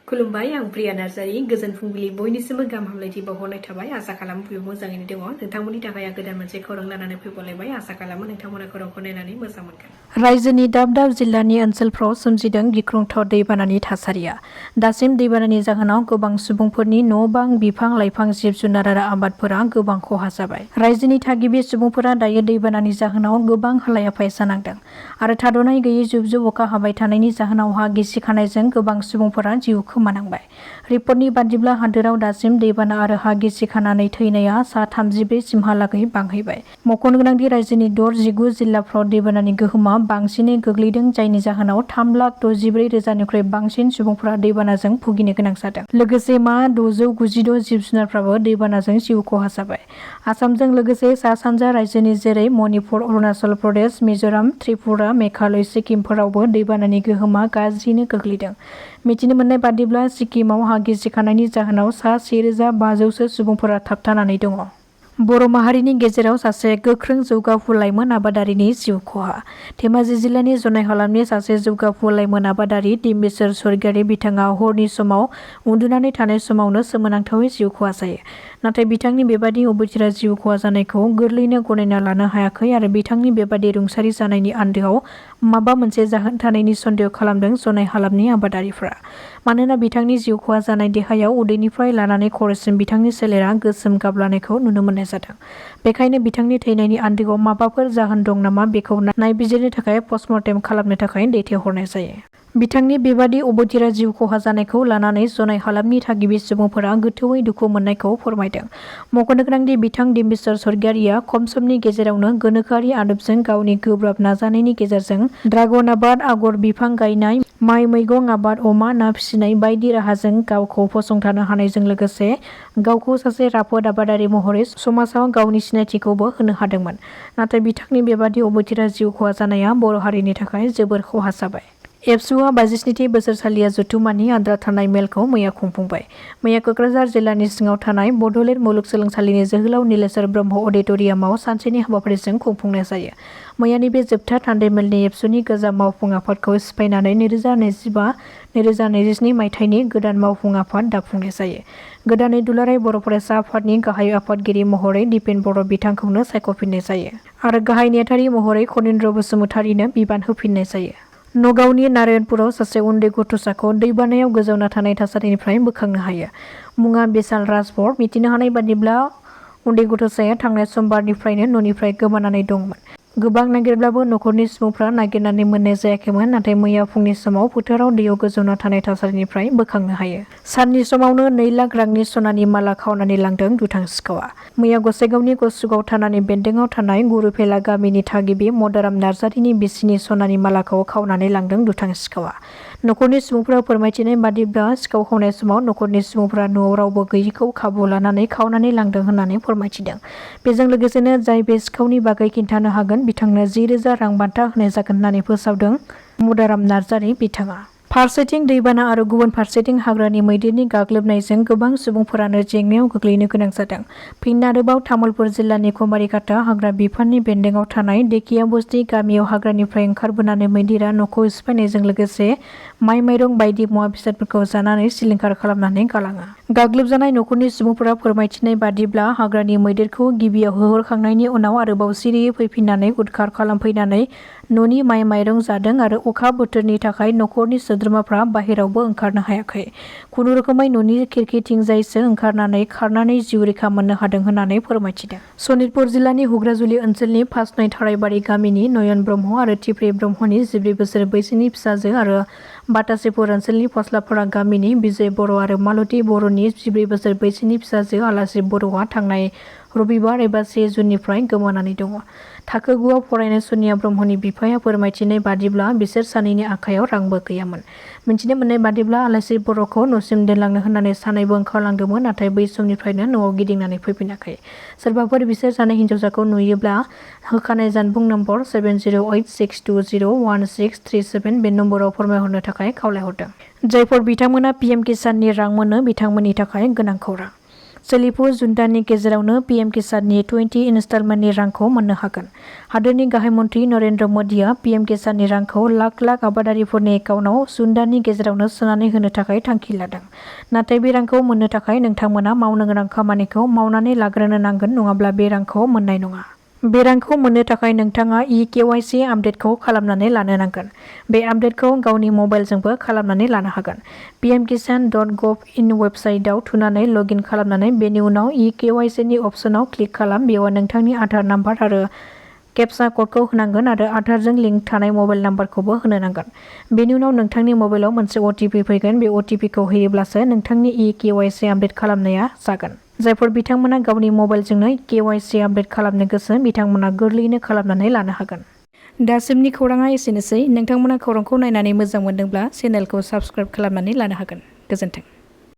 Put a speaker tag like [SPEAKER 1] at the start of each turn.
[SPEAKER 1] खुलुमबाय आं प्रिया नार्जारी गोजोन फुंबिलि बयनिसिमबो गाहाम हामलायथि बावहरनाय थाबाय आसा खालामो बयबो मोजाङैनो दङ नोंथांमोननि थाखाय आं गोदान मोनसे खौरां लानानै फैबावलायबाय आसा खालामो नोंथांमोना खौरांखौ नायनानै मोजां मोनगोन। रायजोनि दाब दाब जिल्लानि ओनसोलफ्राव सोमजिदों गिख्रंथाव दैबानानि थासारिया दासिम दैबानानि जाहोनाव गोबां सुबुंफोरनि न' बां बिफां लाइफां जिब जुनार आरो आबादफोरा गोबां खहा जाबाय। रायजोनि थागिबि सुबुंफोरा दायो दैबानानि जाहोनाव गोबां हालाय-हाफाय जानांदों आरो थाद'नाय गैयै जुब जुब अखा हाबाय थानायनि जाहोनाव हा गिसिखानायजों गोबां सुबुंफोरा जिउ खोमानांबाय। रिपर्टनि बादिब्ला हादोराव दासिम दैबाना आरो हा गिसिखानानै थैनाया सा 34 सिमहालागै बांहैबाय। मख'नो गोनांदि रायजोनि 69 जिल्लाफ्राव दैबानानि गोहोमा बांसिनै गोग्लैदों जायनि जाहोनाव 3,64,000निख्रुइ बांसिन सुबुंफोरा दैबानाजों भुगिनो गोनां जादों। लोगोसे मा 696 जिब जुनारफ्राबो दैबानाजों जिउ खहा जाबाय। आसामजों लोगोसे सा सानजा रायजोनि जेरै मणिपुर, अरुणाचल प्रदेश, मिजोराम, त्रिपुरा, मेघालय, सिक्किमफोरावबो दैबानानि गोहोमा गाज्रियैनो गोग्लैदों। मिथिनो मोननाय बादिब्ला सिक्किमाव हा गिसिखानायनि जाहोनाव सा 1,500 सुबुंफोरा थाबथानानै दङ। बर' माहारिनि गेजेराव सासे गोख्रों जौगाफु लाइमोन आबादारिनि जिउ खहा। धेमाजि जिल्लानि जनाय हालामनि सासे जौगाफु लाइमोन आबादारि डिम्बिसर स्वरगियारि बिथाङा हरनि समाव उन्दुनानै थानाय समावनो सोमोनांथावै जिउ खहा जायो। नाथाय बिथांनि बेबादि अबथिरा जिउ खहा जानायखौ गोरलैयैनो गनायना लानो हायाखै आरो बिथांनि बेबादि रुंसारि जानायनि आन्दोआव माबा मोनसे जाहोन थानायनि सन्देह खालामदों जनाय हालामनि आबादारिफ्रा। मानोना बिथांनि जिउ खहा जानाय देहायाव उदैनिफ्राय लानानै खर'सिम बिथांनि सोलेरा गोसोम गाब लानायखौ नुनो मोननाय जादों। बेखायनो बिथांनि थैनायनि आन्दोआव माबाफोर जाहोन दं नामा बेखौ नायबिजिरनो थाखाय पस्टमर्टेम खालामनो थाखाय दैथायहरनाय जायो। बिथांनि बेबादि अबथिरा जिउ खहा जानायखौ लानानै जनाय हालामनि थागिबि सुबुंफोरा गोथौयै दुखु मोननायखौ फोरमायदों। मख'नो गोनांदि बिथां डिम्बिसर स्वरगियारिया खम समनि गेजेरावनो गोनोखोआरि आदबजों गावनि गोब्राब नाजानायनि गेजेरजों ड्रागन आबाद, आगर बिफां गायनाय, माइ मैगं आबाद, अमा ना फिसिनाय बायदि राहाजों गावखौ फसंथानो हानायजों लोगोसे गावखौ सासे राफोद आबादारि महरै समाजाव गावनि सिनायथिखौबो होनो हादोंमोन। नाथाय बिथांनि बेबादि अबथिरा जिउ खहा जानाया बर' हारिनि थाखाय जोबोर खहा जाबाय। एबसुआ 52थि बोसोरसालिया जथुम्मानि आद्रा थानाय मेलखौ मैया खुंफुंबाय। मैया क'क्राझार जिल्लानि सिङाव थानाय बड'लेण्ड मुलुगसोलोंसालिनि जोहोलाव नीलेश्वर ब्रह्म अडिट'रियामाव सानसेनि हाबाफारिजों खुंफुंनाय जायो। मैयानि बे जोबथा थान्दै मेलनि एबसुनि गोजाम मावफुं आफादखौ सिफायनानै 2025-2027 मायथाइनि गोदान मावफुं आफाद दाफुंनाय जायो। गोदानै दुलाराय बर' फरायसा आफादनि गाहाय आफादगिरि महरै दिपेन बर' बिथांखौनो सायख'फिननाय जायो आरो गाहाय नेहाथारि महरै खनीन्द्र बसुमतारीनो बिबान होफिननाय जायो। नगावनि नारायणपुराव सासे उन्दै गथ'साखौ दैबानायाव गोजावना थानाय थासारिनिफ्राय बोखांनो हायो। मुङा बिशाल राज बर। मिथिनो हानाय बादिब्ला उन्दै गथ'साया थांनाय समबारनिफ्रायनो न'निफ्राय गोमानानै दंमोन। गोबां नागिरब्लाबो न'खरनि सुबुंफ्रा नागिरनानै मोननाय जायाखैमोन नाथाय मैया फुंनि समाव फोथाराव दैयाव गोजावना थानाय थासारिनिफ्राय बोखांनो हायो। साननि समावनो 2 लाख रांनि सनानि माला खावनानै लांदों दुथां सिखावा। मैया गसाइगावनि गसुगाव थानानि बेन्दोंआव थानाय गुरुफेला गामिनि थागिबि मदाराम नार्जारिनि बिसिनि सनानि मालाखौ खावनानै लांदों दुथां सिखावा। न'खरनि सुबुंफोरा फोरमायथिनाय बादिब्ला सिखाव खावनाय समाव न'खरनि सुबुंफोरा न'आव रावबो गैयिखौ खाबु लानानै खावनानै लांदों होननानै फोरमायथिदों। बेजों लोगोसेनो जाय बे सिखावनि बागै खिन्थानो हागोन बिथांनो 10,000 रां बान्था होनाय जागोन होननानै फोसावदों मदाराम नार्जारि बिथाङा। फारसेथिं दैबाना आरो गुबुन फारसेथिं हाग्रानि मैदेरनि गाग्लोबनायजों गोबां सुबुंफोरानो जेंनायाव गोग्लैनो गोनां जादों। फिन आरोबाव तामुलपुर जिल्लानि कुमारिघाटा हाग्रा बिफाननि बेन्दोंआव थानाय देखियाबस्ति गामियाव हाग्रानिफ्राय ओंखारबोनानै मैदेरा न'खौ सिफायनायजों लोगोसे माइ माइरं बायदि मुवा बेसादफोरखौ जानानै सिलिंखार खालामनानै गालाङो। गाग्लोबजानाय न'खरनि सुबुंफोरा फोरमायथिनाय बादिब्ला हाग्रानि मैदेरखौ गिबियाव होहरखांनायनि उनाव आरोबाव सिरियै फैफिननानै उदखार खालामफैनानै न'नि माइ माइरं जादों आरो अखा बोथोरनि थाखाय न'खरनि सोद्रोमाफ्रा बाहेरावबो ओंखारनो हायाखै। खुनुरुखुमै न'नि खिरखिथिंजायसो ओंखारनानै खारनानै जिउ रैखा मोननो हादों होननानै फोरमायथिदों। सनितपुर जिल्लानि हुग्राजुलि ओनसोलनि फासनै थारायबारि गामिनि नयन ब्रह्म आरो टिप्रि ब्रह्मनि 14 बोसोर बैसोनि फिसाजो आरो बातासिपुर ओनसोलनि फस्लाफारा गामिनि बिजय बर' आरो मालती बर'नि 14 बोसोर बैसोनि फिसाजो आलासि बर'आ थांनाय रबिबार एबा 1 जुननिफ्राय गोमानानै दङ। थाखो 9आव फरायनाय सनिया ब्रह्मनि बिफाया फोरमायथिनाय बादिब्ला बिसोर सानैनि आखायाव रांबो गैयामोन। मिथिनो मोननाय बादिब्ला आलासि बर'खौ न'सिम दोनलांनो होननानै सानैबो ओंखारलांदोंमोन नाथाय बै समनिफ्रायनो न'आव गिदिंनानै फैफिनाखै। सोरबाफोर बिसोर सानै हिन्जावसाखौ नुयोब्ला होखानाय जानबुं नम्बर 7086201637 बे नम्बराव फोरमायहरनो थाखाय खावलायहरदों। जायफोर बिथांमोना PM किसाननि रां मोनो बिथांमोननि थाखाय गोनां खौरां। सोलिफु जुन दाननि गेजेरावनो पीएम किसाननि 20 इनस्टलमेन्टनि रांखौ मोननो हागोन। हादोरनि गाहाय मन्त्रि नरेन्द्र मोदीआ पीएम किसाननि रांखौ लाख लाख आबादारिफोरनि एकाउन्टआव जुन दाननि गेजेरावनो सोनानै होनो थाखाय थांखि लादों। नाथाय बे रांखौ मोननो थाखाय नोंथांमोना मावनो गोनां खामानिखौ मावनानै लाग्रोनो नांगोन, नङाब्ला बे रांखौ मोननाय नङा। बे रांखौ मोननो थाखाय नोंथाङा KYC आपडेटखौ खालामनानै लानो नांगोन। बे आपडेटखौ गावनि मबाइलजोंबो खालामनानै लानो हागोन। pmkisan.gov.in वेबसाइटआव थुनानै लगइन खालामनानै बेनि उनाव KYC नि अपसनाव क्लिक खालाम। बेयाव नोंथांनि आधार नाम्बार आरो केपचा क'डखौ होनांगोन आरो आधारजों लिंक थानाय मबाइल नाम्बारखौबो होनो नांगोन। बेनि उनाव नोंथांनि मबाइलाव मोनसे OTP फैगोन। बे OTP-खौ होयोब्लासो नोंथांनि KYC आपडेट खालामनाया जागोन। जायफोर बिथांमोना गावनि मबाइलजोंनो KYC आपडेट खालामनो गोसो बिथांमोना गोरलैयैनो खालामनानै लानो हागोन। दासिमनि खौराङा एसेनोसै। नोंथांमोना खौरांखौ नायनानै मोजां मोनदोंब्ला चेनेलखौ साबस्क्राइब खालामनानै लानो हागोन। गोजोन्थों।